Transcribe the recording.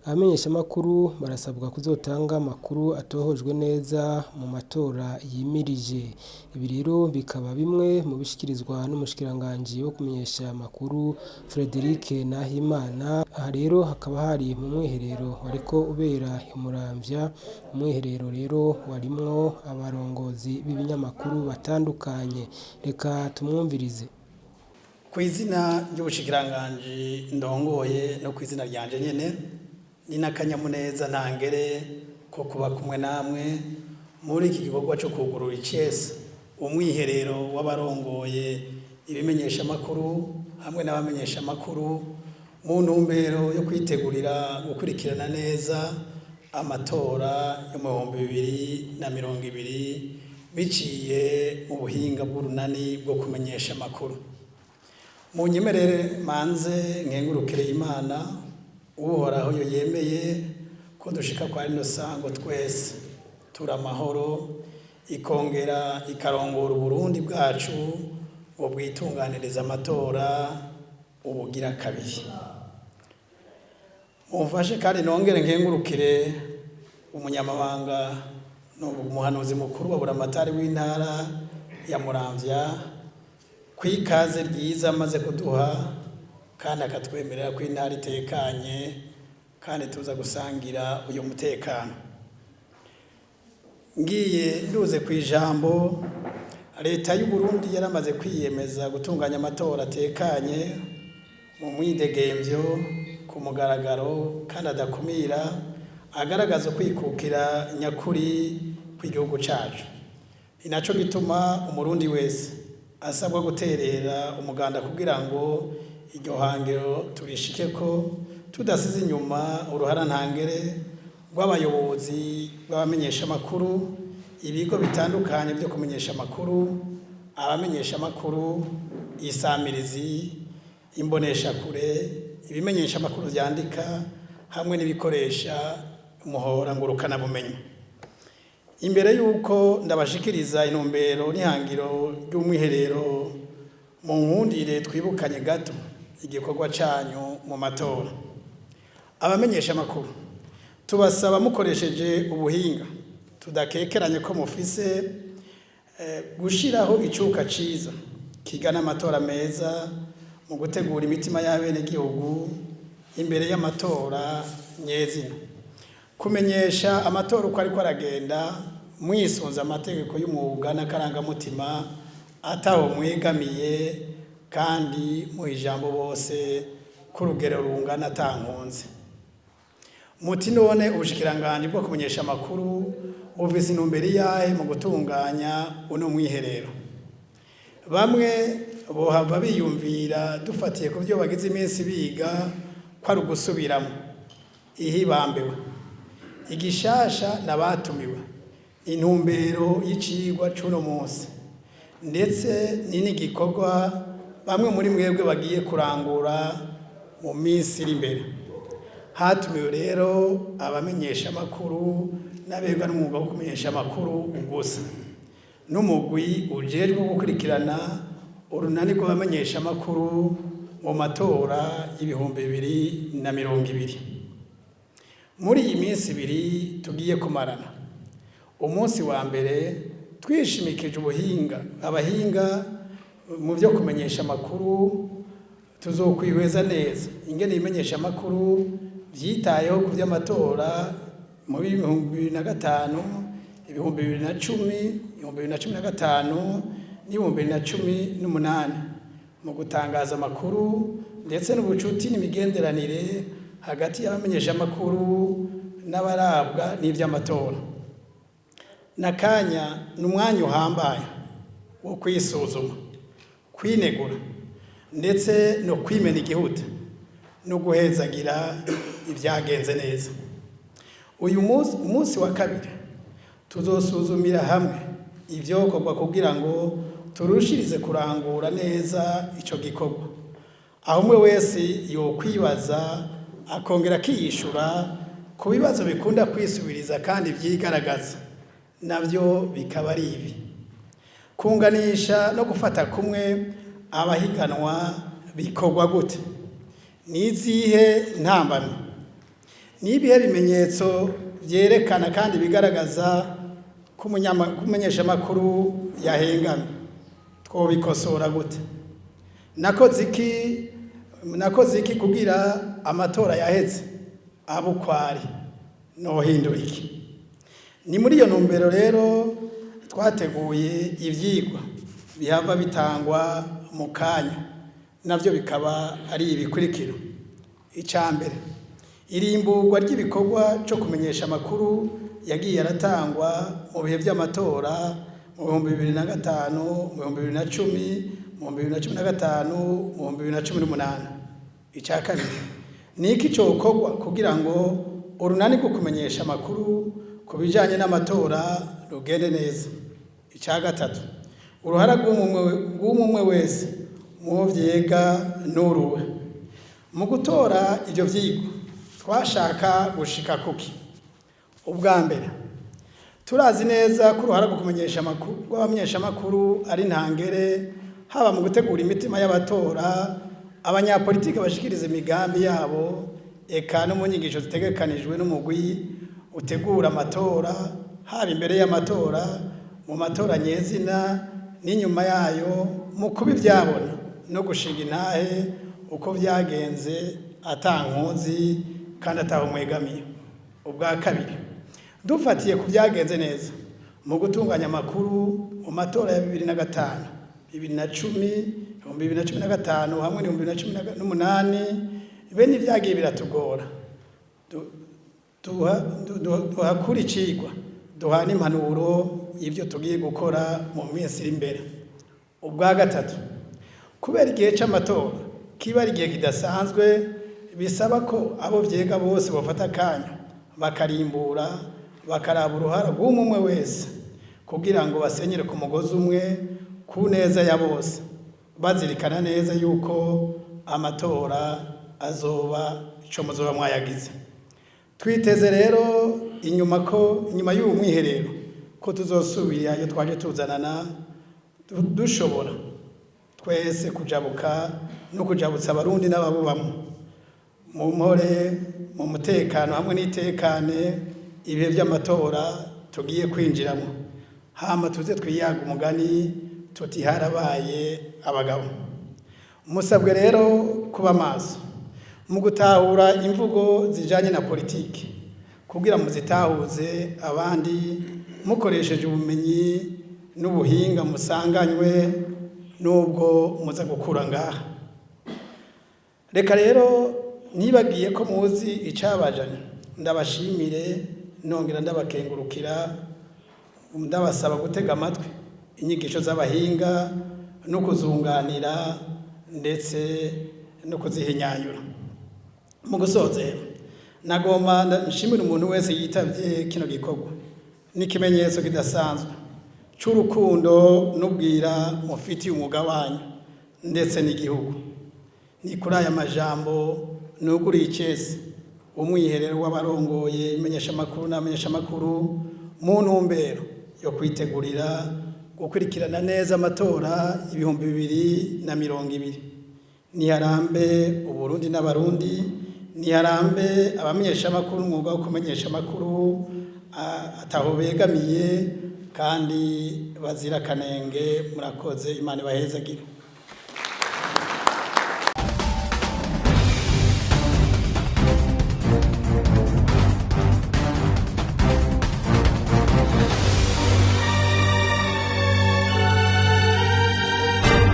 Abamenyeshamakuru barasabwa kuzotanga amakuru atohojwe neza mu matora yimirije. Ibi rero bikaba bimwe mu bishikirizwa n'umushikiranganji wo kumenyesha amakuru Frederic Nahimana. Aha rero hakaba hari mu mwiherero wariko ubera i Muramvya, umwiherero rero warimwo abarongozi b'ibinyamakuru batandukanye. Reka tumwumvirize. Ku izina ry'ubushikiranganji ndongoye no ku izina ryanje nyene, ni n'akanyamuneza ntangere ko kuba kumwe namwe muri iki gikorwa cyo kugurura icese umwiherero w'abarongoye ibimenyeshamakuru hamwe n'abamenyeshamakuru mu ntumbero yo kwitegurira gukurikirana neza amatora yo mu 2020 biciye mu buhinga bw'urunani bwo kumenyesha amakuru. Mu nyemerere manze nkengurukire Imana Uhoraho yo yemeye ko dushika kwa rino sango twese turi amahoro, ikongera ikarongora Uburundi bwacu ngo bwitunganirize amatora ubugira kabiri. Mumfashe kandi nongere nkengurukire umunyamabanga umuhanuzi mukuru wa Buramatari w'intara ya Muramvya kw'ikaze ryiza amaze kuduha kandi akatwemerera ko intara itekanye kandi tuza gusangira uyu mutekano. Ngiye nduze ku ijambo, leta y'u Burundi yaramaze kwiyemeza gutunganya amatora atekanye mu mwidegemvyo ku mugaragaro kandi adakumira, agaragaza ukwikukira nyakuri kw'igihugu cacu. Ni naco gituma Umurundi wese asabwa guterera umuganda kugira ngo iryo hangiro turishikeko tudasize inyuma uruhara ntangere rw'abayobozi b'abamenyeshamakuru, ibigo bitandukanye vyo kumenyesha amakuru, abamenyeshamakuru, isamirizi, imboneshakure, ibimenyeshamakuru vyandika hamwe n'ibikoresha umuhora ngurukanabumenyi. Imbere y'uko ndabashikiriza intumbero n'ihangiro ry'umwiherero, mu nkundire twibukanye gato igikorwa canyu mu matora. Abamenyesha amakuru tubasaba mukoresheje ubuhinga tudakekeranye ko mufise gushiraho icuka ciza kigana amatora meza mu gutegura imitima y'abenegihugu imbere y'amatora nyezina, kumenyesha amatora uko ariko aragenda mwisunze amategeko y'umwuga n'akarangamutima ataho mwegamiye kandi muha ijambo bose ku rugero rungana ata nkunzi. Muti none ubushikiranganji bwo kumenyesha amakuru bufise intumbero iyahe mu gutunganya uno mwiherero? Bamwe bohava biyumvira dufatiye ku vyo bagize iminsi biga ko ari ugusubiramwo ihibambewe. Igishasha n'abatumiwe, intumbero y'icigwa c'uno munsi, ndetse ni n'igikorwa bamwe muri mwebwe bagiye kurangura mu minsi iri imbere. Hatumiwe rero abamenyeshamakuru n'abegwa n'umwuga wo kumenyesha amakuru gusa, n'umugwi ujejwe gukurikirana urunani rw'abamenyeshamakuru mu matora y'2020. Muri iyi minsi ibiri tugiye kumarana, umunsi wa mbere twishimikije ubuhinga abahinga mu vyo kumenyesha amakuru, tuzokwihweza neza ingene ibimenyesha amakuru vyitayeho ku vy'amatora mu 2005, 2010, 2015 n'2018 mu gutangaza amakuru, ndetse n'ubucuti n'imigenderanire hagati y'abamenyeshamakuru n'abarabwa n'ivy'amatora. Nakanya ni umwanya uhambaye wo kwisuzuma, kwinegura ndetse no kwimena igihuta no guhezagira ibyagenze neza. Uyu munsi, umunsi wa kabiri, tuzosuzumira hamwe ivyokorwa kugira ngo turushirize kurangura neza ico gikorwa, aho umwe wese yokwibaza akongera akiyishura ku bibazo bikunda kwisubiriza kandi vyigaragaza, navyo bikaba ari ibi: kunganisha no gufata kumwe abahiganwa bikorwa gute? Ni izihe ntambamyi? Ni ibihe bimenyetso vyerekana kandi bigaragaza ko umumenyeshamakuru yahengamye? Twobikosora gute? Nakoze iki kugira amatora yaheze abe ukwari? Nohindura iki? Ni muri iyo ntumbero rero twateguye ivyigwa bihava bitangwa mu kanya, navyo bikaba ari ibikurikira. Ica mbere, irimburwa ry'ibikorwa co kumenyesha amakuru yagiye aratangwa mu bihe vy'amatora mu 2005, mu 2010, mu 2015, mu 2018. Ica kabiri, ni iki cokorwa kugira ngo urunani rwo kumenyesha amakuru ku bijanye n'amatora rugende neza? Ica gatatu, uruhara rw'umwe wese muwo vyega n'uruwe? Mu gutora ivyo vyigwa twashaka gushika kuki? Ubwa mbere, turazi neza ko uruhara rwo kumenyesha amakuru rw'abamenyeshamakuru ari ntangere, haba mu gutegura imitima y'abatora, abanyapolitike bashikiriza imigambi yabo, eka no mu nyigisho zitegekanijwe n'umugwi utegura amatora, haba imbere y'amatora, mu matora nyezina n'inyuma yayo, mu kuba ivyabona no gushinga intahe uko vyagenze ata nkunzi kandi ataho mwegamiye. Ubwa kabiri, dufatiye ku vyagenze neza mu gutunganya amakuru mu matora ya 2005, 2010, 2015 hamwe n'2018, be n'ivyagiye biratugora, duhakura icigwa, duhana impanuro y'ivyo tugiye gukora mu minsi iri imbere. Ubwa gatatu, kubera igihe c'amatora kiba ari igihe kidasanzwe, bisaba ko abo vyega bose bafata akanya bakarimbura, bakaraba uruhara rw'umwe wese kugira ngo basenyere ku mugozi umwe ku neza ya bose, bazirikana neza yuko amatora azoba ico muzoba mwayagize. Twiteze rero inyuma ko inyuma y'uwu mwiherero ko tuzosubira iyo twaje tuzanana, dushobora twese kujabuka no kujabutsa Abarundi n'ababubamwo mu mpore, mu mutekano hamwe n'itekane ibihe vy'amatora tugiye kwinjiramo. Hama tuze twiyaga umugani tuti: "Harabaye abagabo." Musabwe rero kuba maso mu gutahura imvugo zijanye na politiki kugira muzitahuze abandi, mukoresheje ubumenyi n'ubuhinga musanganywe n'ubwo muza gukura ngaha. Reka rero, nibagiye ko muzi icabajanye, ndabashimire nongera ndabakengurukira, ndabasaba gutega amatwi inyigisho z'abahinga no kuzunganira ndetse no kuzihinyanyura. Mu gusozera, nagomba nshimire umuntu wese yitavye kino gikorwa. N'ikimenyetso kidasanzwe c'urukundo n'ubwira mufitiye umwuga wanyu ndetse n'igihugu. Ni kuri aya majambo nuguriye icese umwiherero w'abarongoye imenyeshamakuru n'abamenyeshamakuru mu ntumbero yo kwitegurira gukurikirana neza amatora 2020. Niharambe Uburundi n'Abarundi, niharambe abamenyeshamakuru, umwuga wo kumenyesha amakuru ataho begamiye kandi bazira akanenge. Murakoze, Imana ibahezagire.